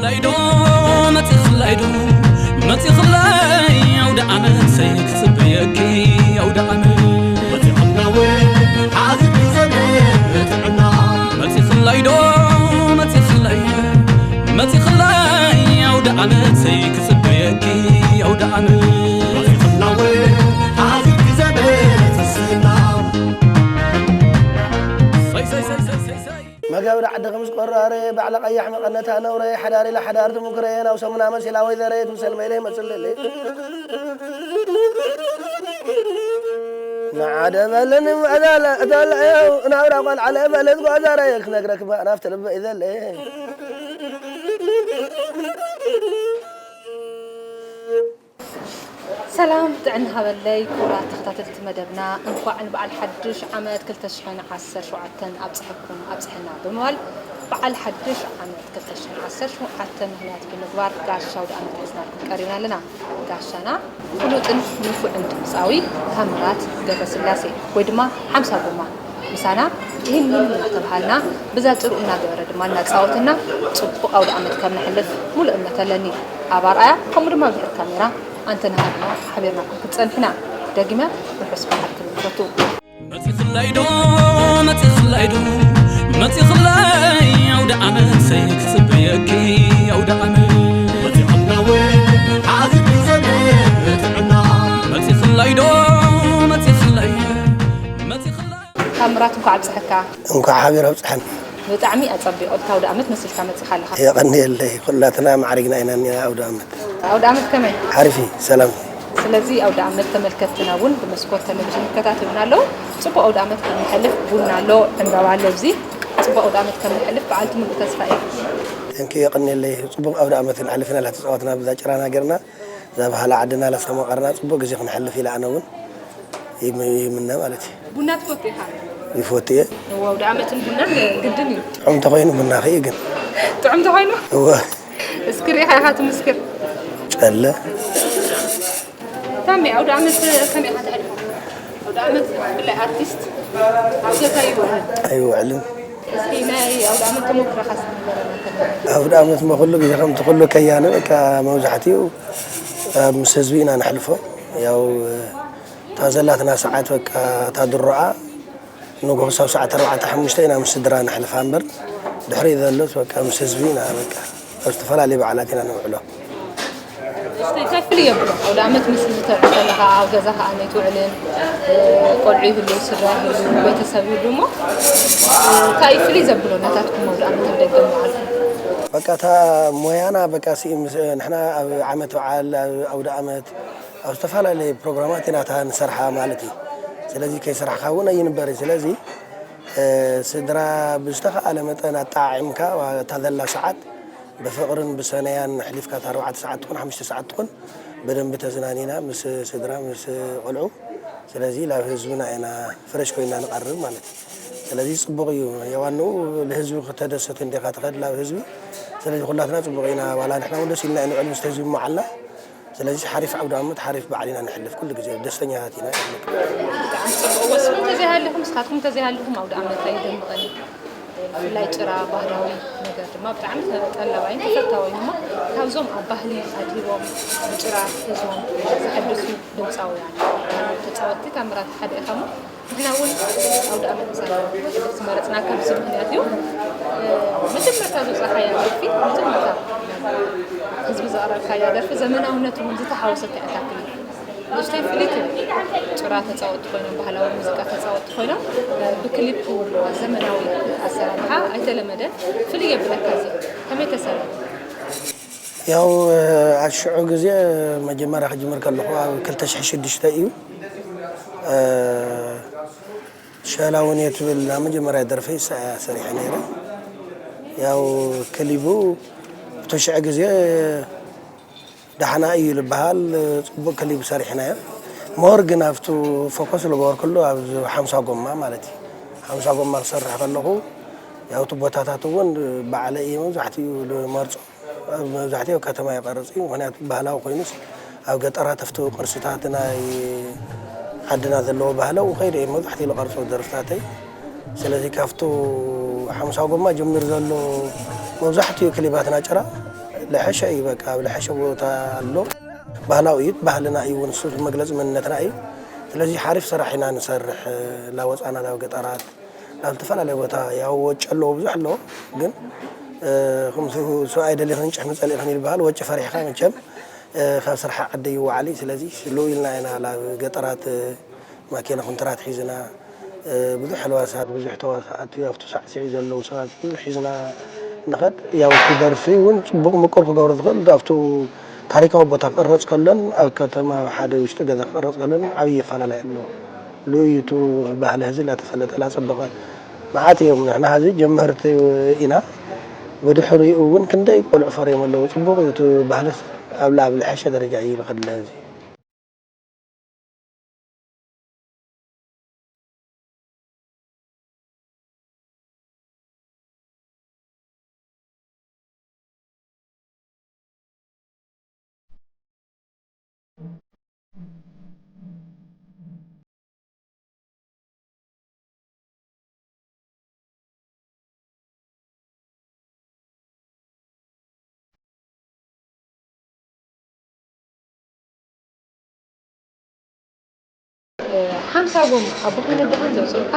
ላይዶ መፂኽላይዶ መፂኽላይ ኣውደ ዓመት ሰይ ክፅበየኪ ኣውደ ዓመት መፂኽላወ ሓዝኪ ዘመት ጥዕና መፂኽላይዶ መፂኽላይ መፂኽላይ ኣውደ ዓመት ሰይ ክፅበየኪ ኣውደ ዓመት መፂኽላወ ሓዝኪ ዘመት ስና መጋብር ዓዲ ከም ዝቆራረ ባዕላ ቀያሕ መቐነታ ነውረ ሓዳር ኢላ ሓዳር ትምክረ ናብ ሰሙና መሲላ ወይዘረ ትምሰል መይለ ይመፅልል መዓደ በለኒ ምዕዛለ እተለየው ናብራ ቆልዓለ በለት ጓዛረ ክነግረክ ናፍቲ ልበ ይዘለ ሰላም ጥዕና ሃበለይ ክቡራት ተኸታተልቲ መደብና፣ እንኳዕ ንበዓል ሓድሽ ዓመት ክልተ ሽሕን ዓሰርተ ሸውዓተን ኣብፀሐኩም ኣብፀሐና ብምባል በዓል ሓድሽ ዓመት ክልተ ሽሕን ዓሰርተ ሸውዓተ ምኽንያት ብምግባር ጋሻ ኣውደ ዓመት ሒዝናልኩም ቀሪብና ኣለና። ጋሻና ፍሉጥን ንፉዕን ድምፃዊ ታምራት ገብረስላሴ ወይ ድማ ሓምሳ ጎማ ምሳና ይህንን እናተባሃልና ብዛ ጭርኡ እናገበረ ድማ እናፃወትና ፅቡቕ ኣውደ ዓመት ከም ነሕልፍ ሙሉእ እምነት ኣለኒ። ኣብ ኣርኣያ ከምኡ ድማ ብድሕሪ ካሜራ ኣንተና ሃብና ሓቢርናኩም ክትፀንሕና ደጊመ ርሑስ በዓል ክንብል ንፈቱ። መፂኽላይዶ መፂኽላይዶ መፂኽላይ ኣውደ ዓመት ሰይ ክፅበየኪ ኣውደ ዓመት መፂኽላወ ሓዝኪ ዘመት ጥዕና መፂኽላይዶ መፂኽላይ መፂኽላይ ታምራት እንኳዕ ኣብፀሐካ። እንኳዕ ሓቢር ኣብፀሐን። ብጣዕሚ ኣፀቢቑ እቲ ኣውደ ዓመት መሲልካ መፂኻ ኣለኻ። የቐንየለይ ኩላትና ማዕሪግና ኢና እኒና ኣውደ ዓመት። ኣውደ ዓመት ከመይ? ሓሪፍ እዩ ሰላም። ስለዚ ኣውደ ዓመት ተመልከትትና እውን ብመስኮት ቴሌቪዥን ይከታተሉና ኣለዉ። ፅቡቕ ኣውደ ዓመት ከም ንሐልፍ ቡና ኣሎ ዕምባባ ኣሎ ኣብዚ ፅቡቕ ኣውደ ዓመት ከም ንሐልፍ በዓልቲ ሙሉእ ተስፋ እየ። ተንኪ የቐንየለይ ፅቡቕ ኣውደ ዓመት ክንሓልፍ ኢና ላተፃወትና ብዛ ጭራና ገርና እዛ ባህሊ ዓድና ላስተማቐርና ፅቡቕ ግዜ ክንሓልፍ ኢለ ኣነ እውን ይም- ይምነ ማለት እዩ። ቡና ትፈቱ ኢኻ? ይፈቱ እየ። እወ ኣውደ ዓመትን ቡናን ግድን እዩ። ጥዑም ተኾይኑ ቡና ኽእዩ ግን ጥዑም ተኾይኑ እወ እስኪ ሪኢኻ ኢኻ ትምስክር። ጨለ ታሚ ኣውደ ዓመት ከመይ ኢኻ ተሕልፎ? ኣውደ ዓመት ብፍላይ ኣርቲስት ኣብ ገዛ ይውዕል። ኣይውዕልን። እስኪ ናይ ኣውደ ዓመት ተሞክሮኻ እስኪ ንገረና ከለኻ። ኣውደ ዓመት እሞ ኩሉ ግዜ ከምቲ ኩሉ ከያኒ በቃ መብዛሕትኡ ኣብ ምስ ህዝቢ ኢና ነሕልፎ። ያው እታ ዘላትና ሰዓት በቃ እታ ድሮኣ ንጉሆ ክሳብ ሰዓት ኣርባዕተ ሓሙሽተ ኢና ምስ ስድራ ነሕልፋ እምበር ድሕሪኡ ዘሎስ በቃ ምስ ህዝቢ ኢና በቃ ኣብ ዝተፈላለዩ በዓላት ኢና ነውዕሎ። ንእሽተይ እንታይ ፍልይ የብሎ? ኣውደ ዓመት ምስ ህዝቢ ተውዕል ከለኻ ኣብ ገዛ ከኣ ኣይትውዕልን፣ ቆልዑ ይህሉ፣ ስድራ ይህሉ፣ ቤተሰብ ይህሉ እሞ እንታይ ፍልይ ዘብሎ ናታትኩም ኣውደ ዓመት ኣብ ደገ ምውዓልኩም? በቃ እታ ሞያና በቃ ሲ ምስ ንሕና ኣብ ዓመት በዓል ኣብ ኣውደ ዓመት ኣብ ዝተፈላለየ ፕሮግራማት ኢና እታ ንሰርሓ ማለት እዩ። ስለዚ ከይሰራሕካ እውን ኣይንበርን። ስለዚ ስድራ ብዝተኸኣለ መጠን ኣጠዓዒምካ እታ ዘላ ሰዓት ብፍቕርን ብሰነያን ኣሕሊፍካ እታ ኣርባዕተ ሰዓት ትኹን ሓሙሽተ ሰዓት ትኹን ብደንቢ ተዝናኒና ምስ ስድራ ምስ ቆልዑ ስለዚ ላብ ህዝብና ኢና ፍረሽ ኮይና ንቐርብ ማለት እዩ። ስለዚ ፅቡቕ እዩ። የዋንኡ ልህዝቢ ክተደስት እንዲኻ ትኸድ ላብ ህዝቢ። ስለዚ ኩላትና ፅቡቕ ኢና። ዋላ ንሕና እውን ደስ ኢልና ንውዕል ምስቲ ህዝቢ መዓልና። ስለዚ ሓሪፍ ዓውደ ዓመት ሓሪፍ በዓል ኢና ነሕልፍ ኩሉ ግዜ ደስተኛታት ኢና። ብጣዕሚ ፅቡቕ። ወስኹም ተዘይሃለኹም ንስኻትኩም ተዘይሃለኹም ኣውደ ዓመት ኣይደምቕን እዩ። ብፍላይ ጭራ ባህላዊ ነገር ድማ ብጣዕሚ ጠላባይን ተፈታዋይን እሞ ካብዞም ኣብ ባህሊ ኣድሂቦም ብጭራ ህዝቦም ዘሐድሱ ድምፃውያን ተፃወትቲ ታምራት ሓደ ኢኻ እሞ ንሕና እውን ኣውደ ዓመት ምሳና ዝመረፅናካ ብዚ ምክንያት እዩ። መጀመርታ ዘውፃእካያ ደርፊ መጀመርታ ህዝቢ ዘቕረብካያ ደርፊ ዘመናውነት እውን ዝተሓወሰት እያ ታክል ንእሽተይ ፍልይቲ ጭራ ተፃወትቲ ኮይኖም ባህላዊ ሙዚቃ ተፃወትቲ ኮይኖም ብክሊፕ ዘመናዊ ኣሰራርሓ ኣይተለመደን ፍልይ የብለካ እዚ ከመይ ተሰረ ያው ኣብ ሽዑ ግዜ መጀመርያ ክጅምር ከለኹ ኣብ ክልተ ሽሕን ሽዱሽተ እዩ ሸላውን እየ ትብል ናብ መጀመርያ ደርፈይ ሰሪሐ ነይረ ያው ክሊቡ ብተሽዐ ግዜ ዳሕና እዩ ዝበሃል ፅቡቅ ክሊብ ሰሪሕናዮ ሞር ግን ኣብቱ ፎከስ ዝገበርኩሉ ኣብ ሓምሳ ጎማ ማለት እዩ ሓምሳ ጎማ ክሰርሕ ከለኹ ያው እቲ ቦታታት እውን ባዕለ እየ መብዛሕትኡ ዝመርፆ መብዛሕትኡ ኣብ ከተማ ይቐርፅ እዩ ምክንያቱ ባህላዊ ኮይኑስ ኣብ ገጠራት ኣብቲ ቅርስታት ናይ ዓድና ዘለዎ ባህላዊ ከይደ እየ መብዛሕትኡ ዝቐርፆ ደርፍታተይ ስለዚ ካብቱ ሓምሳ ጎማ ጀሚሩ ዘሎ መብዛሕትኡ ክሊባትና ጭራ ለሐሸ እዩ፣ በቃ ኣብ ለሐሸ ቦታ ኣሎ። ባህላዊ እዩ፣ ባህልና እዩ፣ እውን እሱ መግለፂ መንነትና እዩ። ስለዚህ ሓሪፍ ስራሕ ኢና ንሰርሕ፣ እናወፃና ናብ ገጠራት፣ ናብ ዝተፈላለየ ቦታ። ያው ወጪ ኣለዎ፣ ብዙሕ ኣለዎ፣ ግን እ፣ ከምዚ ሰብኣይ ደሊኽን ጭሕሚ ጸሊእኽን ይበሃል። ወጪ ፈሪሕኻ መቸም፣ እ፣ ካብ ስራሕ ዓዲ ይወዓል እዩ። ስለዚ ስልው ኢልና ኢና ናብ ገጠራት፣ እ፣ ማኪና ኩንትራት ሒዝና፣ እ፣ ብዙሕ ኣልባሳት፣ ብዙሕ ተዋሳእቲ፣ ኣብቲ ሳዕስዒ ዘለዉ ሰባት ብዙሕ ሒዝና ንኸድ። ያው እቲ ደርፊ እውን ጽቡቕ ምቁር ክገብሮ ዝኽእል ኣብቱ ታሪካዊ ቦታ ክቕረጽ ከሎን ኣብ ከተማ ሓደ ውሽጢ ገዛ ክቕረጽ ከሎን ዓብዪ ኣፈላላይ ኣለዎ። ልኡይ እቲ ባህሊ ህዝቢ እናተፈለጠ እናጸበቐ መዓት እዮም። ንሕና ሕዚ ጀመርቲ ኢና። ብድሕሪኡ እውን ክንደይ ቆልዑ ፈርዮም ኣለዉ። ጽቡቕ እዩ እቲ ባህልስ ኣብ ላዕሊ ዝሐሸ ደረጃ እዩ ዝኸድ ህዝቢ። ሓምሳ ጎማ ኣብ ብኾነ ደኻን ዘውፅኡካ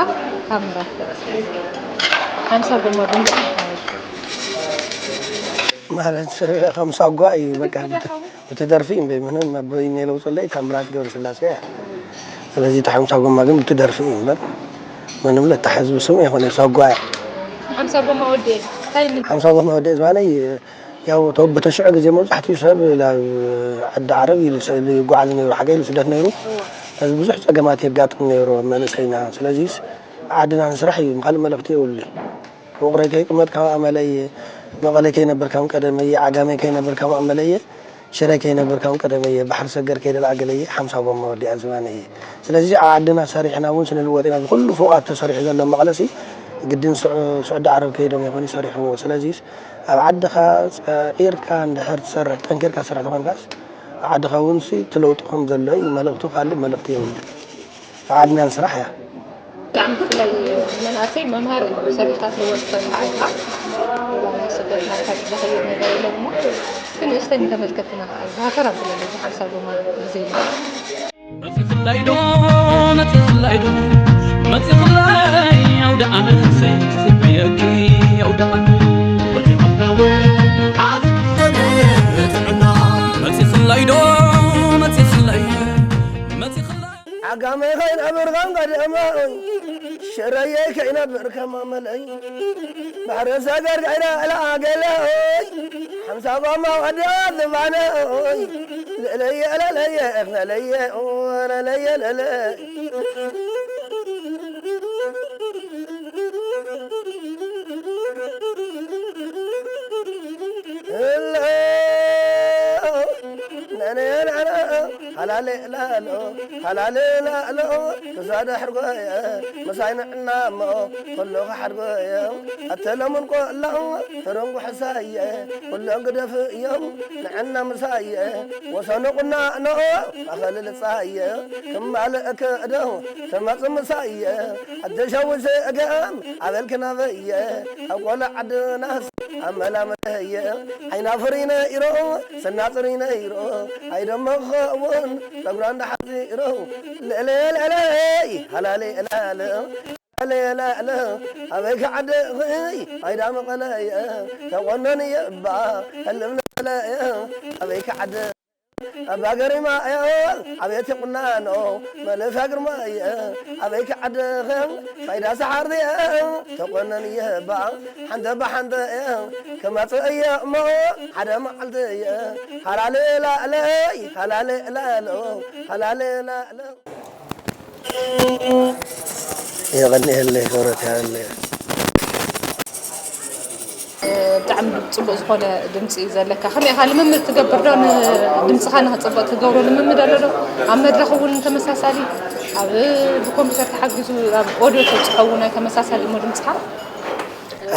ካብ ምራት ደረሰ። ሓምሳ ጎማ ብምልኣት ማለት እዩ። ማለት ሓምሳ ጓ እዩ በቃ። ብትደርፊ እምበይ ምንም ኣቦይ እኔ ለውፅለይ ታምራት ገብረስላሴ እያ። ስለዚህ እቲ ሓምሳ ጎማ ግን ብትደርፊ እዩ እምበር ምንም ለተሓዝብ ስም የኾነ ሳጓ እያ። ሓምሳ ጎማ ወዲ እንታይ ምን ሓምሳ ጎማ ወዲ ዝባነይ ያው ተው በተሽዑ ግዜ መብዛሕትኡ ሰብ ናብ ዓዲ ዓረብ እዩ ዝስ- ዝጓዓዝ ነይሩ፣ ሓገይ ኢሉ ስደት ነይሩ። እዚ ብዙሕ ጸገማት የጋጥም ነይሩ ኣብ መንእሰይና። ስለዚስ ዓድና ንስራሕ እዩ፣ ካልእ መልእኽቲ የብሉን። ውቕሮይ ከይቅመጥ ካብ ኣመለየ፣ መቐለ ከይነብር ከም ቀደመየ፣ ዓጋመ ከይነብር ከም ኣመለየ፣ ሽረ ከይነብር ከም ቀደመየ፣ ባሕሪ ሰገር ከይደልኣ ገለየ፣ ሓምሳ ጎማ ወዲኣ ዝባነየ። ስለዚ ኣብ ዓድና ሰሪሕና እውን ስንልወጥ ኢና። እዚ ኩሉ ፎቓት ተሰሪሑ ዘሎ መቐለሲ ግድን ስዑ- ስዑዲ ዓረብ ከይዶም ይኾኑ ይሰሪሕዎ። ስለዚስ ኣብ ዓድኻ ጸ- ኢርካ እንድሕር ትሰርሕ፣ ጠንኪርካ ትሰርሕ ተኾንካስ፣ ኣብ ዓድኻ እውን ሲ እቲ ለውጢ ከም ዘሎ እዩ መልእኽቱ፣ ካልእ መልእኽቲ የብሉን። ኣብ ዓድና ንስራሕ እያ። ብጣዕሚ ብፍላይ መናእሰይ መምሃሪ እዩ። ሰሪሕካ ትልወጥ ተለኻ ኢኻ። ወላ ናይ ስደት ናትካ ዝኸይድ ነገር የለን እሞ፣ ግን ንእሽተይ ንተመልከትና ከኣ፣ ሃከር ኣብለለይ፣ እዚ ሓንሳብ ሎማ ግዜ ኢልና። መጺኽላይ ዶ፣ መጺኽላይ ዶ፣ መጺኽላይ ኣውደ ዓመት ዘይትጽበየኪ ኣውደ ዓመት። መጺኽላይ ዶ፣ መጺኽላይ፣ መጺኽላይ። ዓጋመይ ከይነብር ከም ቀደመይ፣ ሽረየይ ከይነብር ከም ኣመለይ፣ ባሕሪ ሰገር ከይነ እላ ኣገለይ፣ ሓምሳ ጎማ ወዲኣ ዝባነይ፣ ለለየ ለለየ ለለየ ለለየ ለለየ። ሃላሌ ላሎ፣ ሃላሌ ላሎ፣ ክሳደ ሕርጎየ፣ ምሳይ ንዕና እሞ፣ ኩሉ ክሓድጎየ፣ ኣተለሙን ቆላው፣ ሕሩን ጉሕሳየ፣ ኩሉ ግደፍ እዮም፣ ንዕና ምሳየ፣ ወሰኑ ቁናኖ፣ ማኸል ልጻየ፣ ክማልእ ክእደው፣ ትመጽእ ምሳየ፣ ኣደሻዊ ስእገም፣ ኣበልክናበየ፣ ኣብ ቆልዓ ዓድናስ፣ ኣመላምለየ፣ ዓይና ፍሪ ነይሩ፣ ስና ጽሪ ነይሩ፣ ኣይደመኸውን፣ ጸጉራ እንዳሓጺሩ፣ ልዕለ ልዕለይ፣ ሃላሌ ላለ፣ ሃላሌ ላለ፣ ኣበይ ክዓድኺ፣ ኣይዳ መቐለየ፣ ተቆነንየ እባ፣ ህልም ንበለየ፣ ኣበይ ክዓድ ኣባ ገሪማ እየ፣ ኣቤት የቁናኖ፣ መለሳ ግርማ እየ፣ ኣበይ ክዓድኸ፣ ፋይዳ ሰሓር እየ፣ ተቆነን እየ እባ፣ ሓንተ ብሓንተ እየ፣ ክመጽእ እየ እሞ፣ ሓደ መዓልቲ እየ፣ ሃላሌ ላእለይ፣ ሃላሌ ላእሎ፣ ሃላሌ ላእሎ። የቐንየለይ፣ ክብረት ይሃበለይ። ብጣዕሚ ጽቡቕ ዝኾነ ድምጺ እዩ ዘለካ። ከመይ ኢኻ ልምምድ ትገብር ዶ? ንድምጽኻ ንኽጽብቕ ትገብሮ ልምምድ ኣሎ ዶ? ኣብ መድረኽ እውን ተመሳሳሊ፣ ኣብ ብኮምፒውተር ተሓጊዙ ኣብ ኦድዮ ተብጽሖ እውን ኣይ ተመሳሳሊ እሞ ድምጽኻ?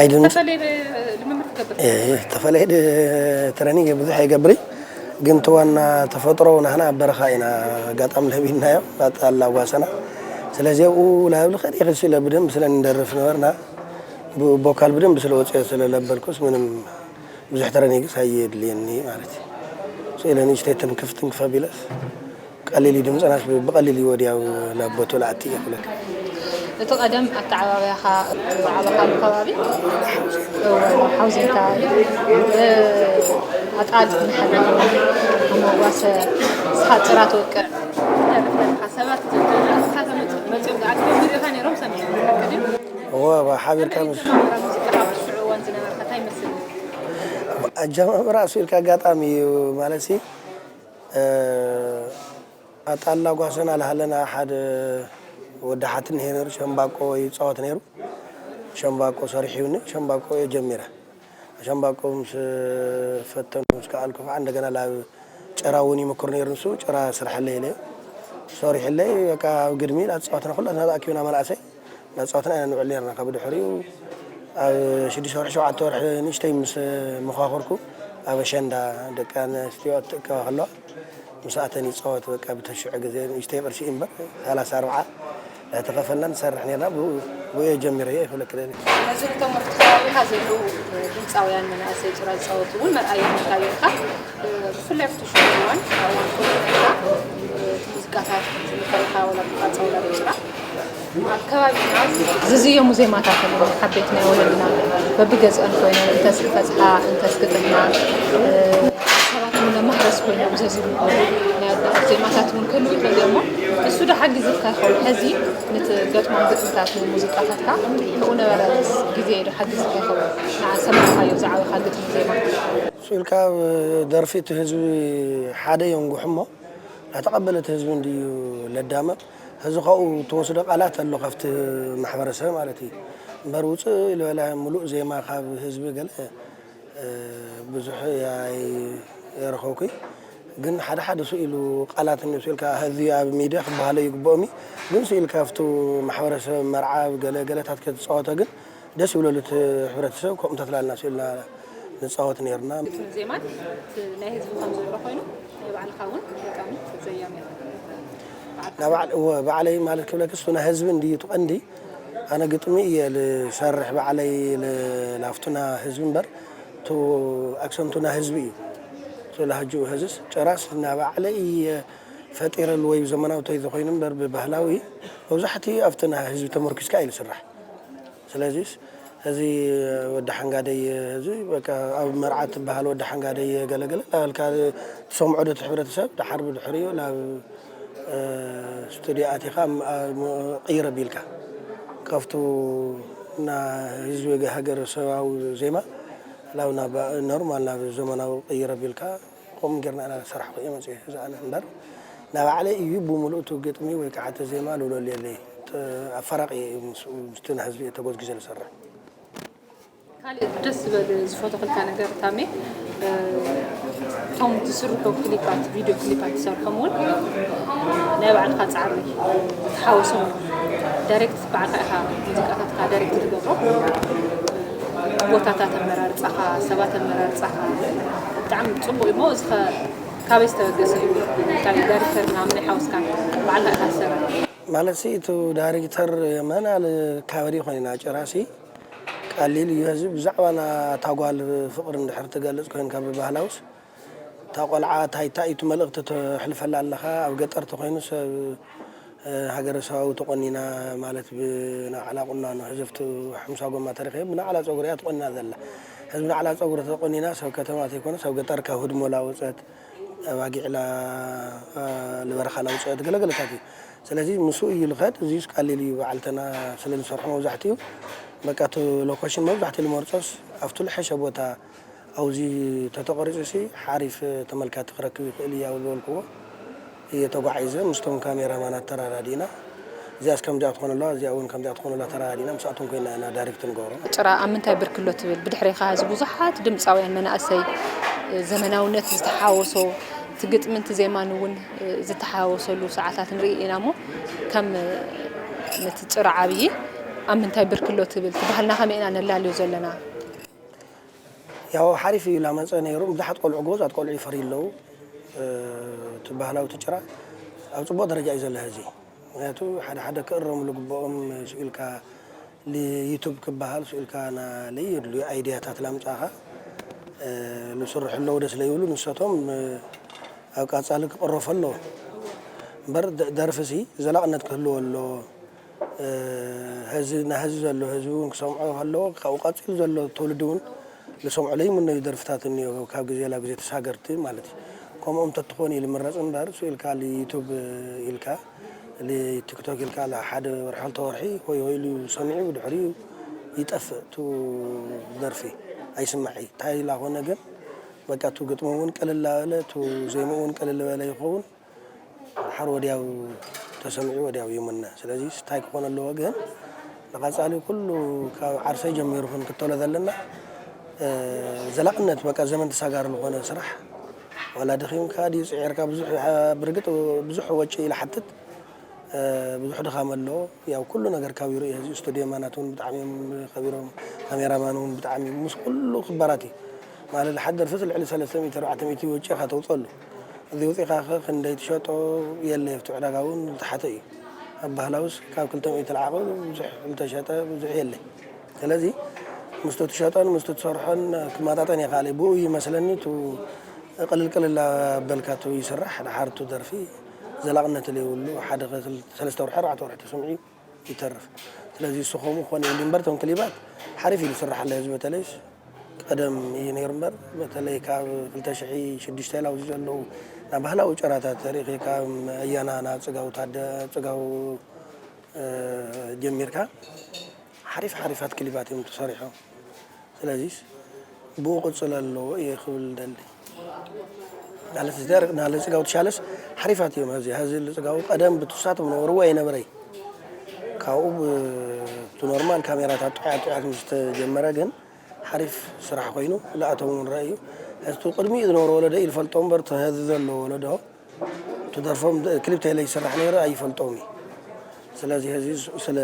ኣይድምጽ- ዝተፈለየ ልምምድ ትገብር? እ፣ ዝተፈለየ ድ-፣ ትረኒንግ ብዙሕ ኣይገብርን። ግን እቲ ዋና ተፈጥሮ ናህና ኣብ በረኻ ኢና ኣጋጣሚ ለቢድናዮ፣ ኣጣ ኣላጓሰና። ስለዚ ኣብኡ ላይቭ ልኸድ ይኽእል ስለ ብደንብ ስለ ንደርፍ ነበርና፣ ብ-፣ ቦካል ብደንብ ስለ ወፅኦ ስለ ለበልኩስ ምንም ብዙሕ ተረኒግስ ኣየድልየኒ ማለት እዩ። ስኢለ ንእሽተይ ትንክፍ ትንክፍ ኣቢለስ ቀሊል እዩ፣ ድምፅናስ ብቐሊል እዩ ወዲያው ናብ ቦትኡ ለኣቲ እየ ክብለካ። እቲ ቀደም ኣተዓባብያኻ ዝዓበኻሉ ከባቢ ሓውዜንካ ኣጣል ንሓደ መጓሰ ስኻ ጭራ ትወቅዕ ሰባት መፅኦም ዝኣክል ሪኢኻ ነይሮም ሰሚዕካ ድዩ? እወ ሓቢርካ ምስ ሙዚቃ ኣብ ሽዑ እዋን ዝነበርካ እንታይ ይመስል? ኣጀማምራ ስኢልካ ኣጋጣሚ እዩ ማለት ሲ ኣጣላ ጓሰና ለሃለና ሓደ ወዲ ሓትኒ ነይሩ፣ ሸምባቆ ይፃወት ነይሩ። ሸምባቆ ሰሪሑ ይውኒ ሸምባቆ እየ ጀሚረ። ሸምባቆ ምስ ፈተኑ ምስ ከኣልኩ ከዓ እንደገና ላብ ጭራ እውን ይምክር ነይሩ። ንሱ ጭራ ስርሐለይ ኢለ ሰሪሕለይ። በቃ ኣብ ግድሚ ላተፃወትና ኩላትና ተኣኪብና መናእሰይ እናተፃወትና ኢና ንውዕል ነርና። ካብ ድሕሪኡ ኣብ ሽዱሽተ ወርሒ ሸውዓተ ወርሒ ንእሽተይ ምስ መዃኹርኩ ኣብ ኣሸንዳ ደቂ ኣንስትዮ ትእከባ ከለዋ ምስኣተን ይፃወት። በቃ ብተሽዑ ግዜ ንእሽተይ ቅርሺ እዩ እምበር ሰላሳ ኣርብዓ እናተኸፈልና ንሰርሕ ነርና። ብኡ እየ ጀሚረዮ ይፈልክ። ነዚ ነቶም ኣብቲ ከባቢኻ ዘለዉ ድምፃውያን መናእሰይ ጭራ ዝፃወቱ እውን መርኣያ ምርካብ ኢኻ። ብፍላይ ኣብቲ ሽዑ እዋን ኣብ እዋን ኮሮና እቲ ሙዚቃታት ዝምከረካ ወላ ብቃፃ ወላ ብጭራ ኣብ ከባቢና ዝዝየሙ ዜማታት ኣለዉ። ሓበይቲ ናይ ወለድና በብገዝአን ኮይነን እንተስ ክፈፅሓ እንተስ ክጥሕና ሰባት እውን ኣብ ማህረስ ኮይኖም ዘዝምሩ ናይ ኣቦታት ዜማታት እውን ክህልዉ ይኽእሉ እዮም። እሞ እሱ ዶ ሓጊዙካ ይኸውን? ሕዚ ንትገጥሞም ግጥምታት ወይ ሙዚቃታትካ ከምኡ ነበረ ግዜ ዶ ሓጊዙካ ይኸውን? ንዓ ሰሚዕካዮ ዝዓበኻ ግጥሚ ዜማ ስኢልካ ደርፊ እቲ ህዝቢ ሓደ የንጉሕ እሞ ናተቐበለ እቲ ህዝቢ እንድዩ ለዳመቕ። ሕዚ ካብኡ ትወስዶ ቃላት ኣሎ ካብቲ ማሕበረሰብ ማለት እዩ እምበር ውፅእ ዝበለ ሙሉእ ዜማ ካብ ህዝቢ ገለ ብዙሕ ኣይረኸብኩይ። ግን ሓደ ሓደ ስኢሉ ቃላት እንስኢልካ ሕዚ ኣብ ሚድያ ክበሃሎ ይግብኦም እዩ። ግን ስኢልካ ኣብቲ ማሕበረሰብ መርዓ ገለ ገለታት ከተፃወቶ ግን ደስ ይብለሉ እቲ ሕብረተሰብ። ከምኡ እንተትላልና ስኢልና ንፃወት ነርና። ግጥምን ዜማን እቲ ናይ ህዝቢ ከም ዘሎ ኮይኑ ናይ ባዕልኻ እውን ገጣሚ ዘያሚ ኢኻ። ባዕለይ ማለት ክብለክ እሱ ናይ ህዝቢ እንድዩ እቲ ቀንዲ። ኣነ ግጥሚ እየ ልሰርሕ ባዕለይ ላፍቱና ህዝቢ እምበር ቱ ኣክሰንቱና ህዝቢ እዩ። ስለ ህጅኡ ህዝስ ጭራስ እና ባዕለይ እየ ፈጢረሉ ወይ ዘመናዊ ተይ ዝኾይኑ እምበር ብባህላዊ መብዛሕትኡ ኣብቲ ናይ ህዝቢ ተመርኪስካ እዩ ዝስራሕ። ስለዚስ እዚ ወዲ ሓንጋደይ እዚ በቃ ኣብ መርዓ ትበሃል ወዲ ሓንጋደይ ገለገለ እናበልካ ትሰምዖ ዶ እቲ ሕብረተሰብ ደሓር ብድሕሪኡ ናብ ስቱዲዮ ኣቲኻ ቅይር ኣቢልካ ካብቱ እና ህዝቢ ሃገረሰባዊ ዜማ ላብ ናብ ኖርማል ናብ ዘመናዊ ቅይር ኣቢልካ ከምኡ ጌርና ኢና ሰራሕኩ እየ መፅኡ እዚ ኣነ እምበር ናይ ባዕለይ እዩ ብምልኡ እቲ ግጥሚ ወይ ከዓ እቲ ዜማ ልብለሉ የለይ ኣፈራቂ እየ ምስቲ ንህዝቢ እየ ተጎዝጊዘ ዝሰርሕ። ካሊእ ደስ ዝበል ዝፈተኹልካ ነገር ታሜ እቶም ዝስርሑ ክሊፓት ቪድዮ ክሊፓት ትሰርሖም እውን ናይ ባዕልካ ፃዕሪ ዝሓወሶም እዮም። ዳይሬክት ባዕልካ ኢኻ ሙዚቃታትካ ዳይሬክት ትገብሮ። ቦታታት ኣመራርፃኻ፣ ሰባት ኣመራርፃኻ ብጣዕሚ ፅቡቅ እዩ። እሞ እዚ ኸ ካበይ ዝተበገሰ እዩ? እንታይ ዳይሬክተር ምናምን ኣይሓወስካን? ባዕልካ ኢኻ ትሰርሕ። ማለት ሲ እቲ ዳይሬክተር መን ኣለ ካበዲ ኮይና ጭራሲ ቀሊል እዩ። ህዝቢ ብዛዕባ ናታ ጓል ፍቅሪ እንድሕር ትገልፅ ኮይንካ ብባህላውስ እታ ቆልዓ እንታይ እንታይ እዩ እቲ መልእኽቲ ተሕልፈላ ኣለኻ? ኣብ ገጠር ተኾይኑ ሰብ ሃገረሰባዊ ተቆኒና ማለት ብናዕላ ቁናኖ ህዝብቲ ሓምሳ ጎማ ተረኺበ ብናዕላ ፀጉሪ እያ ተቆኒና ዘላ። ሕዚ ብናዕላ ፀጉሪ ተቆኒና ሰብ ከተማ ተይኮነ ሰብ ገጠር ካብ ህድሞ ላወፀት ኣባጊዕ ላ ልበረኻ ላውፀት ገለገለታት እዩ። ስለዚ ምስኡ እዩ ልኸድ። እዚስ ቀሊል እዩ። በዓልተና ስለ ንሰርሖ መብዛሕትኡ በቃ እቲ ሎኬሽን መብዛሕትኡ ልመርፆስ ኣብቲ ልሐሸ ቦታ ኣብዚ ተተቆሪፁ ሲ ሓሪፍ ተመልካቲ ክረክብ ይኽእል እዩ ኣብ ዝበልክዎ እየ ተጓዒዘ ምስቶም ካሜራማናት ተራዳዲእና እዚኣስ ከምዚኣ ትኾን ኣለዋ እዚኣ እውን ከምዚኣ ትኾን ኣለዋ ተራዳዲእና ምስኣቶም ኮይና ኢና ዳይሬክት ንገብሮ። ጭራ ኣብ ምንታይ ብርኪ ኣሎ ትብል? ብድሕሬኻ ሕዚ ብዙሓት ድምፃውያን መናእሰይ ዘመናውነት ዝተሓወሶ እቲ ግጥሚ እቲ ዜማን እውን ዝተሓወሰሉ ሰዓታት ንርኢ ኢና እሞ ከም ነቲ ጭራ ዓብዪ ኣብ ምንታይ ብርኪ ኣሎ ትብል? እቲ ባህልና ከመይ ኢና ነላልዮ ዘለና? ያው ሓሪፍ እዩ ላመፀ ነይሩ። ብዙሓት ቆልዑ ጎበዛት ቆልዑ ይፈርዩ ኣለዉ። እቲ ባህላዊ እቲ ጭራ ኣብ ፅቡቅ ደረጃ እዩ ዘሎ ሕዚ። ምክንያቱ ሓደ ሓደ ክእረሙ ልግብኦም ስኢልካ ዩቱብ ክበሃል ስኢልካ ና ለየድልዩ ኣይድያታት ላምፃእኻ ዝስርሑ ኣለዉ ደስ ለይብሉ ንሰቶም ኣብ ቀጻሊ ክቕረፉ ኣለዎ። እምበር ደርፊሲ ዘላቕነት ክህልዎ ኣለዎ። ህዚ ንህዚ ዘሎ ህዝቢ እውን ክሰምዖ ከለዎ ካብኡ ቀጺሉ ዘሎ ትውልዲ እውን ዝሰምዖ ለይምነዩ ደርፍታት እኒኦ ካብ ግዜ ናብ ግዜ ተሳገርቲ ማለት እዩ። ከምኦም ተትኾን እዩ ዝምረፅ እምበር ስኢልካ ዩቱብ ኢልካ ቲክቶክ ኢልካ ሓደ ወርሒ ክልተ ወርሒ ሆይ ሆይ ኢሉ ሰሚዑ ብድሕሪኡ ይጠፍእ። ቱ ደርፊ ኣይስማዕ እዩ። እንታይ ኢላ ኮነ ግን በቃ ቱ ግጥሙ እውን ቅልል ኣበለ ቱ ዜምኡ እውን ቅልል በለ ይኸውን። ሓር ወዲያው ተሰሚዑ ወዲያው ይሙነ። ስለዚ እንታይ ክኾን ኣለዎ ግን ንቐጻሊ ኩሉ ካብ ዓርሰይ ጀሚሩ ክንክተሎ ዘለና ዘላቕነት በቃ ዘመን ተሳጋሪ ዝኾነ ስራሕ ዋላ ደኺምካ ድዩ ጽዒርካ ብዙሕ ብርግጥ ብዙሕ ወጪ ኢለ ሓትት ብዙሕ ድኻም ኣለዎ። ያው ኩሉ ነገር ካብ ይርኢ ህዚ ስቱድዮ ማናት እውን ብጣዕሚ እዮም ከቢሮም፣ ካሜራማን እውን ብጣዕሚ ምስ ኩሉ ክባራት እዩ ማለት ሓደ ደርፊ ልዕሊ ሰለስተ ሚእቲ ኣርባዕተ ሚእቲ ወጪኻ ተውፀሉ እዚ ውፂኻ ኸ ክንደይ ትሸጦ የለ ኣብቲ ዕዳጋ እውን ዝተሓተ እዩ። ኣብ ባህላውስ ካብ ክልተ ሚእቲ ተለዓቑ ብዙሕ ዝተሸጠ ብዙሕ የለ። ስለዚ ምስቱ ትሸጦን ምስቱ ትሰርሖን ክመጣጠን ይኽእል እዩ። ብኡ ይመስለኒ ቱ ቅልል ቅልል ኣበልካ ቱ ይስራሕ ድሓር ቱ ደርፊ ዘላቕነት ዘይብሉ ሓደ ሰለስተ ወርሒ ኣርባዕተ ወርሒ ተሰምዒ ይተርፍ። ስለዚ እሱ ከምኡ ክኾን የብሉ እምበር እቶም ክሊባት ሓሪፍ እዩ ዝስራሕ ኣሎ ህዝቢ በተለይስ ቀደም እዩ ነይሩ እምበር በተለይ ካብ ክልተ ሽሕ ሽዱሽተ ላውዚ ዘለዉ ናብ ባህላዊ ጨራታት ሪኢኺ ካብ ኣያና ናብ ፅጋው ታደ ፅጋው ጀሚርካ ሓሪፍ ሓሪፋት ክሊባት እዮም ተሰሪሖም። ስለዚስ ብኡ ቅፅል ኣለዎ እየ ክብል ደሊ ማለት ናለ ፅጋው ትሻለስ ሓሪፋት እዮም። ዚ ዚ ፅጋው ቀደም ብትሳቶም ነበርዎ ኣይነበረይ ካብኡ ብቲ ኖርማል ካሜራታት ጥዑያት ጥዑያት ምስ ተጀመረ ግን ሓሪፍ ስራሕ ኮይኑ ዝኣተው ንረአ እዩ። እቲ ቅድሚኡ ዝነበረ ወለዶ ይፈልጦ እምበር ተህዚ ዘሎ ወለዶ ትደርፎም ክሊፕ ተይለ ይስራሕ ነይሩ ኣይፈልጦም እዩ። ስለዚ ህዚ ስለ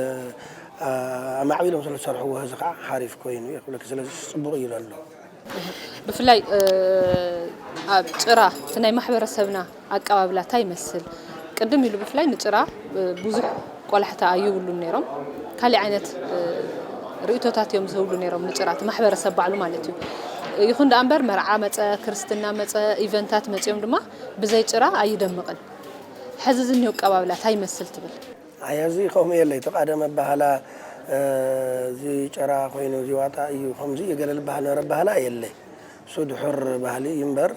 ኣማዕቢሎም ስለ ዝሰርሕዎ ህዚ ከዓ ሓሪፍ ኮይኑ ይኽብለክ። ስለዚ ፅቡቕ እዩ ዘሎ። ብፍላይ ኣብ ጭራ እቲ ናይ ማሕበረሰብና ኣቀባብላ እንታይ ይመስል? ቅድም ኢሉ ብፍላይ ንጭራ ብዙሕ ቆላሕታ ኣይብሉን ነይሮም። ካሊእ ዓይነት ርእቶታት እዮም ዝህብሉ ነይሮም ንጭራ እቲ ማሕበረሰብ ባዕሉ ማለት እዩ። ይኹን ደኣ እምበር መርዓ መፀ፣ ክርስትና መፀ፣ ኢቨንታት መፂኦም ድማ ብዘይ ጭራ ኣይደምቕን። ሕዚ ዝኒኦ ኣቀባብላ እንታይ ይመስል ትብል? ኣይ ሕዚ ከምኡ የለይ። እቲ ቀደም ኣባህላ እዚ ጭራ ኮይኑ እዚ ዋጣ እዩ ከምዚ እዩ ገለ ዝበሃል ነበረ ኣባህላ የለይ። እሱ ድሑር ባህሊ እዩ እምበር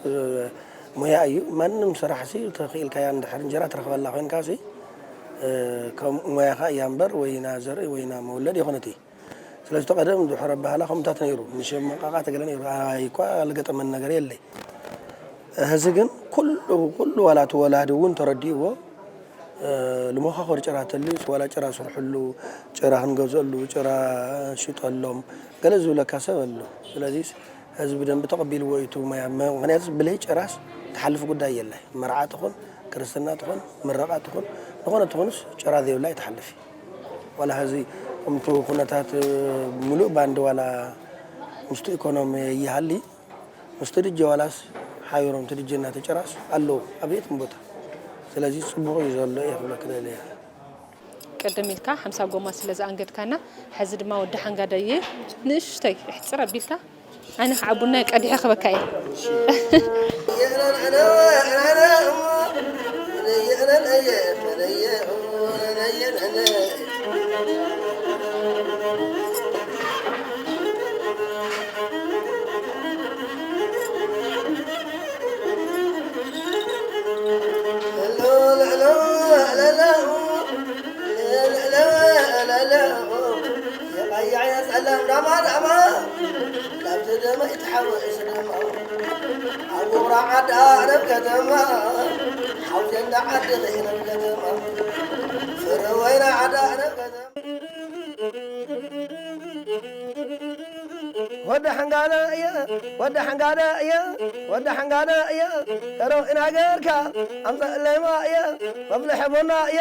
ሙያ እዩ። ማንም ስራሕ ሲ ተኽኢልካያ እንድሕር እንጀራ ትረኽበላ ኮይንካ ሲ ከም ሙያኻ እያ እምበር ወይና ዘርኢ ወይና መውለድ ይኹን እቲ ስለዚ እቲ ቀደም ድሑር ኣባህላ ከምታት ነይሩ ንሸመቃቃ ተገለ ነይሩ ኣይ እኳ ልገጠመን ነገር የለይ። ሕዚ ግን ኩሉ ኩሉ ዋላ እቲ ወላዲ እውን ተረዲእዎ ልመኻኸሪ ጭራ ተልዩስ ዋላ ጭራ ስርሕሉ ጭራ ክንገዝአሉ ጭራ ሽጠሎም ገለ ዝብለካ ሰብ ኣሎ። ስለዚ ህዝቢ ደንቢ ተቐቢልዎ እዩ እቲ ሙያ። ምኽንያቱ ብለይ ጭራስ ትሓልፍ ጉዳይ የለ። መርዓ ትኹን፣ ክርስትና ትኹን፣ ምረቓ ትኹን፣ ዝኾነ ትኹንስ ጭራ ዘይብላ ኣይትሓልፍ። ዋላ ህዚ ከምቲ ኩነታት ሙሉእ ባንድ ዋላ ምስቲ ኢኮኖሚ ይሃሊ ምስቲ ድጀ ዋላስ ሓቢሮም እቲ ድጀ እናተጨራስ ኣለዉ ኣብ የትም ቦታ። ስለዚ ፅቡቕ እዩ ዘሎ እየ ክብለክ ደለ እየ። ቅድም ኢልካ ሓምሳ ጎማ ስለ ዝኣንገድካና፣ ሕዚ ድማ ወዲ ሓንጋዳየ ንእሽተይ እሕፅር ኣቢልካ ኣነ ከዓ ቡና ቀዲሐ ክበካ እየ። የቐይሕ የጸለም ዳማ ዳማ ካብቲ ደመ ይትሓወስ ደማ ኣብ ውቕሮ ዓዲ ዓረብ ከተማ ሓውዜ እንዳ ዓዲ ኸይነብ ከተማ ፍረ ወይና ዓዲ ዓረብ ከተማ ወዲ ሓንጋለ እየ ወዲ ሓንጋለ እየ ወዲ ሓንጋለ እየ ተረው ኢናገርካ ኣምፀእለይ ማእየ መፍልሐ ቡና እየ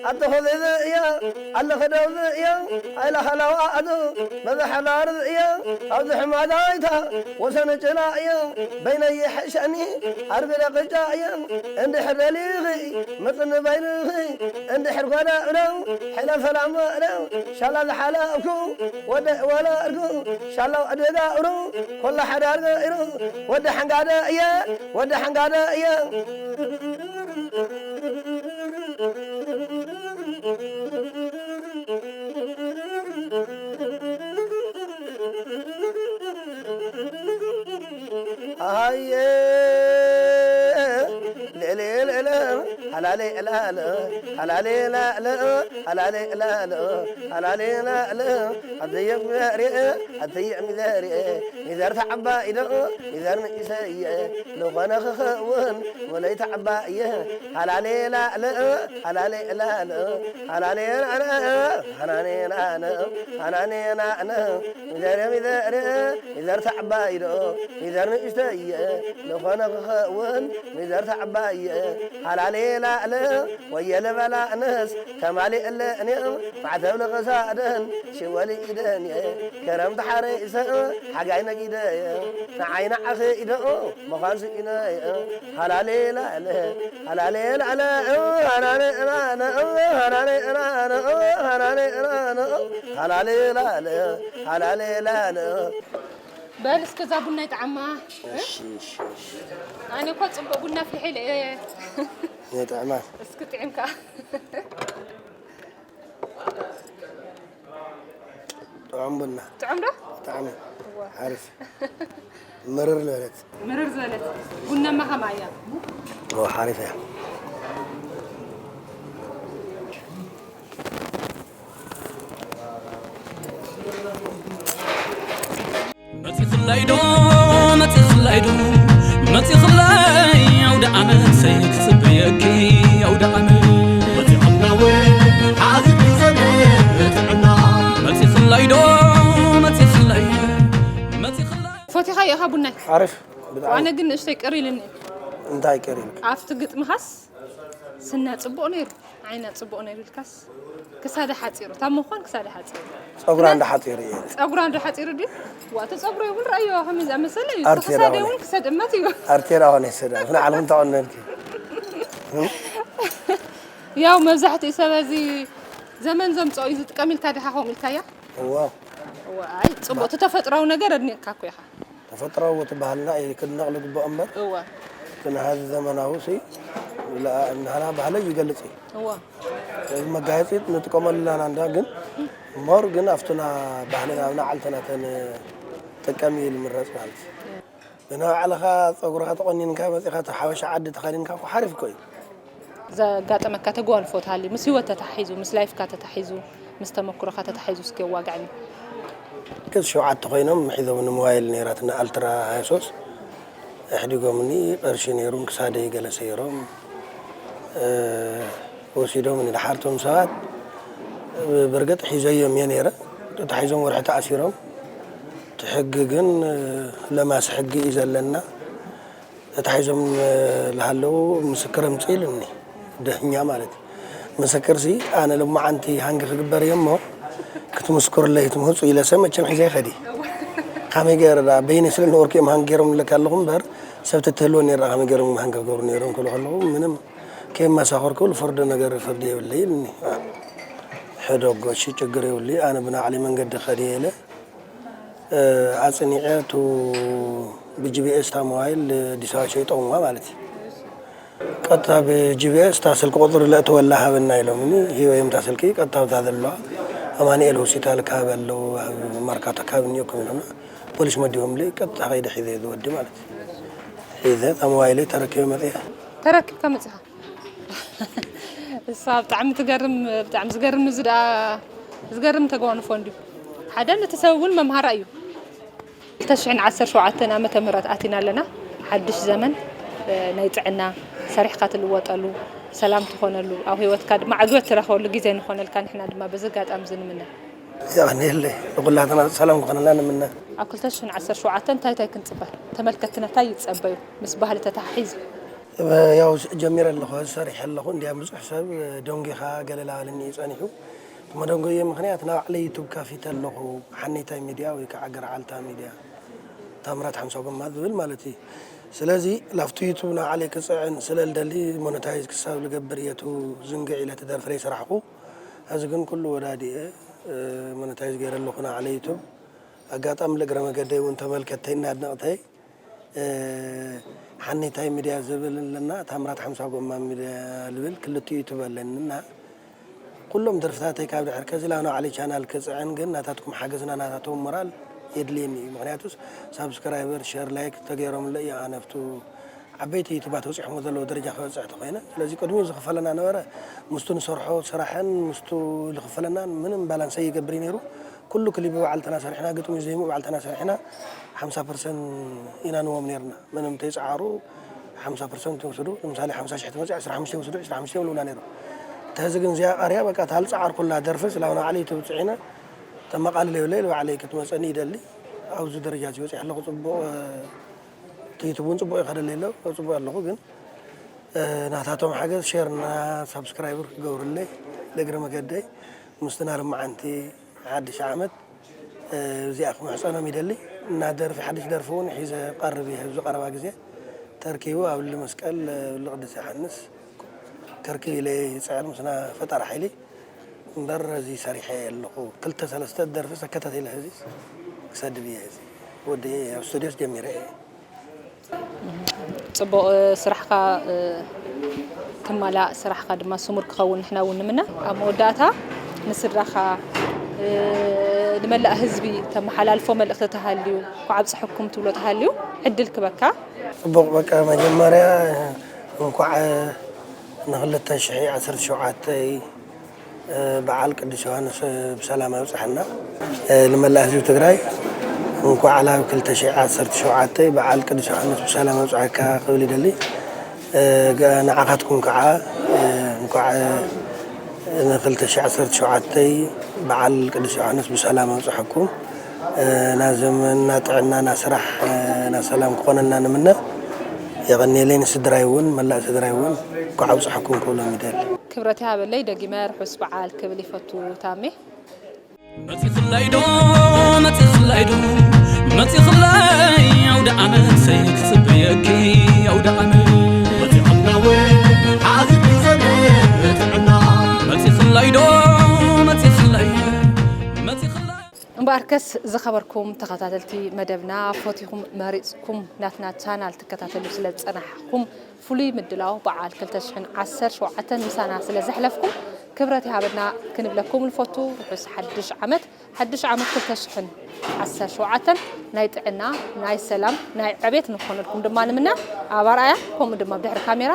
ኣቲ ኾዚዚ እየ ኣለኸ ደብዚ እየ ኣይላ ሃላዋ ኣቱ በዛ ሓዳርዚ እየ ኣብዚ ሕማዳይታ ወሰን ጭላ እየ በይነይ ይሕሸኒ ኣርቢ ደቅጫ እየ እንድሕር ደሊኺ መፅኒ በይንኺ እንድሕር ጓዳ እብረው ሕለ ፈላማ እረው ሻላ ዝሓለፍኩ ወደ ወለርኩ ሻላ ወደ ዳእሩ፣ ኮላ ሓዳር ገይሩ፣ ወዲ ሓንጋደ እየ፣ ወዲ ሓንጋደ እየ። ኣየ ልዕሊ ልዕሊ ሃላሌ ላለ ሃላሌ ላለ ሃላሌ ላለ ሃላሌ ላለ ኣዘየ ሚዘርየ ኣዘየ ሚዘርየ ሚዘር ተዓባይ ዶ ሚዘር ንእሰየ ዝኾነ ክኸውን ወለይ ተዓባየ ሃላሌ ላለ ሃላሌ ላለ ሃላሌ ላለ ሃናኔ ናነ ሃናኔ ናነ ሚዘር ሚዘር ሚዘር ተዓባይ ዶ ሚዘር ንእሽተየ ዝኾነ ክኸውን ሚዘር ተዓባየ ሃላሌ ላለ ወየለ በላ ኣነስ ተማሊእለንየ ማዕተብ ልኽሳደን ሽወል ኢደንየ ከረምቲ ሓረይሰ ሓጋይ ነጊደየ ንዓይ ንዓኺ ኢዶ ምዃን ስኢነየ ሃላሌ ላለ ሃላሌ ላለ ሃላሌ ላለ ሃላሌ ላለ ሃላሌ ላለ ሃላሌ ላለ ሃላሌ ላለ በል እስከ እዛ ቡና ይጥዓማ። እሺ፣ እሺ፣ እሺ። ኣነ እኮ ጽቡቕ ቡና ኣፍሊሐ ኢለ እየ። ይጥዕማ። እስኪ ጥዒምካ። ጥዑም ቡና። ጥዑም ዶ? ብጣዕሚ። እዋ። ሓሪፍ። መረር ዝበለት። መረር ዝበለት። ቡናማ ከማይ እያ። ኦ፣ ሓሪፍ እያ። መጺኽላይ ዶ፣ መጺኽላይ ዶ፣ መጺኽላይ ኣውደ ዓመት ሰይ ክጽበየኪ ኣውደ ዓመት። መጺኽላይ ዶ፣ መጺኽላይ፣ መጺኽላይ። ፈቲኻ ኢኻ ቡናይ? ሓሪፍ፣ ብጣዕሚ። ኣነ ግን ንእሽተይ ቅር ኢልኒ። እንታይ ቅር ኢልክ? ኣብቲ ግጥምኻስ ስና ጽቡቕ ነይሩ፣ ዓይና ጽቡቕ ነይሩ ኢልካስ ክሳዳ ሓጺሩ፣ ታብ ምዃን ክሳዳ ሓጺሩ። ጸጉራ እንዳ ሓጺሩ እዩ። ጸጉራ እንዳ ሓጺሩ ድዩ? ዋ፣ እቲ ጸጉሩ እውን ረኣዮ፣ ከመይ ዝኣመሰለ እዩ። እቲ ኣርቴራ ክሳደ ኾነ። እውን ክሳድ እመት እዩ። ኣርቴራ ኾነ ይሰዳ፣ ንዓልኹም ተቐነልኪ። ያው መብዛሕትኡ ሰብ እዚ ዘመን ዘምጽኦ እዩ ዝጥቀም ኢልካ ዲኻ ከምኡ ኢልካያ? እዋ። እዋ፣ ኣይ፣ ጽቡቕ፣ እቲ ተፈጥሯዊ ነገር ኣድኒቕካ እኮ ኢኻ። ተፈጥሮኣዊ እቲ ባህልና እዩ ክድነቕ ዝግባኦ እምበር፣ እወ። እቲ ናሃዚ ዘመናዊ ሲ፣ ላ-፣ ናህና ባህሊ ይገልጽ እዩ። እወ። እዚ መጋየጺ ንጥቀመሉ ኣለና እንዳ፣ ግን ሞር ግን ኣብቱና ባህልና፣ ኣብ ንዓልትና ተን ጥቀም እዩ ዝምረጽ ማለት እዩ። ብናይ ባዕልኻ ጸጉርኻ ተቖኒንካ መጺኻ፣ እቲ ሓበሻ ዓዲ ተኸዲንካ እኮ ሓሪፍ እኮ እዩ። ዘጋጠመካ ተጓንፎ ተሃልዩ፣ ምስ ህይወት ተታሒዙ፣ ምስ ላይፍካ ተታሒዙ፣ ምስ ተመኩሮኻ ተታሒዙ እስኪ የዋግዐኒ። ክስ ሸውዓተ ኮይኖም ሒዞምኒ ሞባይል ነይራትና ኣልትራ ሃያ ሶስት ኣሕዲጎምኒ፣ ቅርሺ ነይሩን ክሳደይ ገለ ሰይሮም፣ እ፣ ወሲዶምኒ። ደሓር እቶም ሰባት ብርግጽ ሒዘዮም እየ ነይረ፣ ተታሒዞም ወርሒ ተኣሲሮም። እቲ ሕጊ ግን፣ እ፣ ለማሲ ሕጊ እዩ ዘለና። ተታሒዞም ዝሃለዉ ምስክር ኣምጽእ ኢሉኒ፣ ደህኛ ማለት እዩ። ምስክርሲ ኣነ ሎማዓንቲ ሃንጊ ክግበር እየ እሞ ክትምስክሩለይ ትምህጹ ኢለሰ መቸም ሒዘ ይኸዲ። ከመይ ገይረ ደኣ በይነይ ስለ ዝነበርኩ እዮም ሃንጊ ገይሮምለካ ኣለኹ እምበር ሰብ ተትህልወኒ ነይራ ከመይ ገይሮም ሃንጊ ክገብሩ ነይሮም ክብሎ ከለኹ ምንም ከየመሳኸርኩ ዝፈርዶ ነገር ፍርዲ የብለይ ኢሉኒ። ሕደጎ እሺ ችግር የብሉይ ኣነ ብናዕሊ መንገዲ ከድየ ኢለ ኣጽኒዐ፣ እቱ ብጂፒኤስ እታ ሞባይል ኣዲስ ኣበባ ሸይጦምዋ ማለት እዩ። ቀጥታ ብጂፒኤስ እታ ስልኪ ቁጽሪ ለእትወላ ሃበና ኢሎምኒ፣ ሂበዮም እታ ስልኪ፣ ቀጥታ ብታ ዘለዋ ኣማኑኤል ሆስፒታል ኣካባቢ ኣለዉ፣ ኣብ መርካቶ ኣካባቢ እኒኦኩም ኢሎምና፣ ፖሊስ መዲቦምለይ፣ ቀጥታ ከይደ ሒዘ ዝወዲ ማለት እዩ። ሒዘ እታ ሞባይለይ ተረኪበ መጺአ። ተረኪብካ መጺኻ? እሳ ብጣዕሚ ትገርም፣ ብጣዕሚ ዝገርም፣ እዚ ደኣ ዝገርም ተጓንፎ እንድዩ። ሓደ ነቲ ሰብ እውን መምሃራ እዩ። ክልተ ሽሕን ዓሰርተ ሸውዓተን ዓመተ ምህረት ኣቲና ኣለና። ሓድሽ ዘመን፣ እ፣ ናይ ጥዕና፣ ሰሪሕካ ትልወጠሉ፣ ሰላም ትኾነሉ፣ ኣብ ህይወትካ ድማ ዕግበት ትረኽበሉ ግዜ ንኾነልካ ንሕና ድማ በዚ ኣጋጣሚ እዚ ንምነ። የቐንየለይ። ንኹላትና ሰላም ክኾነልና ንምነ። ኣብ ክልተ ሽሕን ዓሰርተ ሸውዓተን እንታይ እንታይ ክንጽበ? ተመልከትትና እንታይ ይጸበዩ? ምስ ባህሊ ተተሓሒዙ። ያው ጀሚረ ኣለኹ፣ ሰሪሐ ኣለኹ። እንዲያም ብዙሕ ሰብ ደንጒኻ ገለ ላበለኒ እዩ ጸኒሑ። እቲ መደንጎየ ምኽንያት ንባዕለይ ዩቱብ ከፊተ ኣለኹ፣ ሓኔታይ ሚድያ ወይ ከዓ ገርዓልታ ሚድያ፣ ታምራት ሓምሳ ጎማ ዝብል ማለት እዩ። ስለዚ ላፍቲ ዩቱብ ንባዕለይ ክጽዕን ስለ ዝደሊ ሞነታይዝ ክሳብ ዝገብር እየ፣ እቱ ዝንግዕ ኢለ እቲ ደርፊ ዘይሰራሕኩ። ሕዚ ግን ኩሉ ወዳዲኤ፣ እ፣ ሞነታይዝ ገይረ ኣለኹ ንባዕለይ ዩቱብ። ኣጋጣሚ ለእግረ መገደይ እውን ተመልከተይና ኣድነቕተይ ሓኒታይ ሚድያ ዝብል ኣለና፣ ታምራት ሓምሳ ጎማ ሚድያ ዝብል ክልቲኡ ዩቱብ ኣለንና። ኩሎም ደርፍታተይ ካብ ድሕር ከዚ ላኖ ዓሊ ቻናል ክፅዕን ግን ናታትኩም ሓገዝና ናታቶም ሞራል የድልየኒ እዩ። ምክንያቱስ ሳብስክራይበር ሸር ላይክ ተገይሮምለ እዩ ኣነፍቱ ዓበይቲ ዩቱባት በፂሖሞ ዘለዉ ደረጃ ክበፅሕ ተኮይነ። ስለዚ ቅድሚኡ ዝኽፈለና ነበረ ምስቱ ንሰርሖ ስራሕን ምስቱ ዝኽፈለናን ምንም ባላንስ ይገብር ነይሩ። ኩሉ ክሊፕ ባዕልትና ሰሪሕና፣ ግጥሚ ዜሙ ባዕልትና ሰሪሕና ሓምሳ ፐርሰንት ኢና ንዎም ነርና። ምንም ተይፀዓሩ ሓምሳ ፐርሰንት ይወስዱ። ንምሳሌ ሓምሳ ሽሕ ትመፅእ ዕስራ ሓሙሽተ ይወስዱ፣ ዕስራ ሓሙሽተ ይብሉና ነይሩ። ተዚ ግን እዚኣ ቃርያ በቃ ታልፀዓር ኩላ ደርፍስ ላውና ዓሊ ትብፅዒና ተመቃልል የብለይ ባዕለይ ክትመፀኒ ይደሊ። ኣብዚ ደረጃ እዚ በፂሕ ኣለኹ። ፅቡቕ ትይትብ እውን ፅቡቕ ይኸደለይ ኣሎ፣ ፅቡቕ ኣለኹ። ግን ናታቶም ሓገዝ ሸርና ሳብስክራይብር ክገብሩለይ ለእግረ መገደይ ምስትና ርመዓንቲ ሓድሽ ዓመት እዚኣ ክምሕፀኖም ይደሊ። እና ደርፊ ሓድሽ ደርፊ እውን ሒዘ ቀርብ እየ። ኣብዚ ቀረባ ግዜ ተርኪቡ ኣብ ልመስቀል ልቕዱስ ዮሃንስ ከርክብ ኢለ ይፅዕር ምስና ፈጣሪ ሓይሊ እምበር እዚ ሰሪሐ ኣለኹ። ክልተ ሰለስተ ደርፊ ሰከታት ኢለ ሕዚ ክሰድብ እየ። ሕዚ ወዲ ኣብ ስቱዲዮስ ጀሚረ እየ። ፅቡቕ ስራሕካ ክማላእ ስራሕካ ድማ ስሙር ክኸውን ንሕና እውን ንምነ። ኣብ መወዳእታ ንስድራኻ ንመላእ ህዝቢ ተመሓላልፎ መልእኽቲ ተሃልዩ፣ እንኳዕ ኣብፀሐኩም ትብሎ ተሃልዩ ዕድል ክበካ። ፅቡቕ በቃ መጀመርያ እንኳዕ ንክልተ ሽሕ ዓሰርተ ሸውዓተ በዓል ቅዱስ ዮሃንስ ብሰላም ኣብፀሐና። ንመላእ ህዝቢ ትግራይ እንኳዕ ናብ ክልተ ሽሕ ዓሰርተ ሸውዓተ በዓል ቅዱስ ዮሃንስ ብሰላም ኣብፀሐካ ክብል ይደሊ። ንዓኻትኩም ከዓ እንኳዕ ንክልተ ሽሕ ዓሰርተ ሸውዓተ በዓል ቅዱስ ዮሃንስ ብሰላም ኣብፀሐኩም። ናዘመና ጥዕናና ስራሕ ናሰላም ክኾነልና ንምነ። የቐንየለይ ንስድራይ እውን መላእ ስድራይ እውን እንኳዕ ኣብፀሐኩም ክብሎም ይደሊ። ክብረት ይሃበለይ ደጊመ ርሑስ በዓል ክብል ይፈቱ ታሜ። መፂኽለይ ዶ መፂኽለይ ዶ መፂኽለይ ኣውደ ዓመት ሰይ ክፅበየኪ ኣውደ ዓመት መፂኽለይ ዶ መፂኽለይ መፂኽለይ እምበኣርከስ ዝኸበርኩም ተኸታተልቲ መደብና ፈቲኹም መሪፅኩም ናትና ቻናል ትከታተሉ ስለ ዝፀናሕኩም ፍሉይ ምድላው በዓል ክልተ ሽሕን ዓሰርተ ሸውዓተን ምሳና ስለ ዘሕለፍኩም ክብረት ይሃበና ክንብለኩም ንፈቱ። ርሑስ ሓድሽ ዓመት። ሓድሽ ዓመት ክልተ ሽሕን ዓሰርተ ሸውዓተን ናይ ጥዕና፣ ናይ ሰላም፣ ናይ ዕቤት ንኾነልኩም ድማ ንምነ። ኣብ ኣርኣያ ከምኡ ድማ ብድሕሪ ካሜራ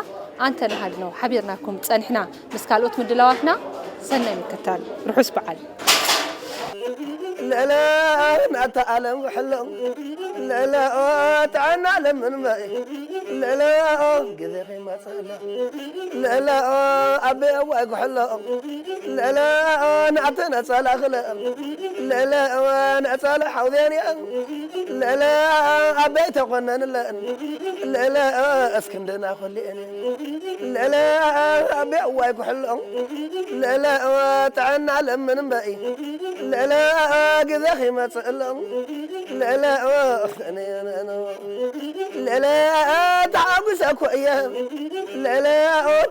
ኣንተነሃድነው ሓቢርናኩም ጸኒሕና። ምስ ካልኦት ምድላዋትና ሰናይ ምክታል። ርሑስ በዓል። ልዕለ ናታ ዓለም ውሕሎ ልዕለ ጥዕና ለምን ማይ ልዕለ ግዜ ከይመፅእና ልዕለ ኣበይ ኣዋይ ጉሕሎ ልዕለ ናዕተ ነፃላ ክለ ልዕለ ነፃላ ሓውዜን እያ ልዕለ ኣበይ ተኮነንለን ልዕለ እስክንድና ኮሊአን ልዕለ ኣበይ ኣዋይ ጉሕሎ ልዕለ ጥዕና ለምን እምበይ ልዕለ ግዜ ከይመፅእሎም ልዕለ ልዕለ ተሓጒሰ እኮ እየ ልዕለ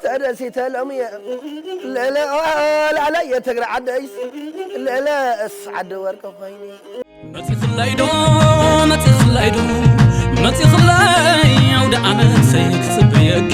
ተደሲተ ሎም እየ ልዕለ ላዕለ እየ ትግረ ዓደይስ ልዕለ እስ ዓዲ ወርቂ ኮይኒ መፂኽለይ ዶ መፂኽለይ ዶ መፂኽለይ ኣውደ ዓመት ሰይ ክፅበየኪ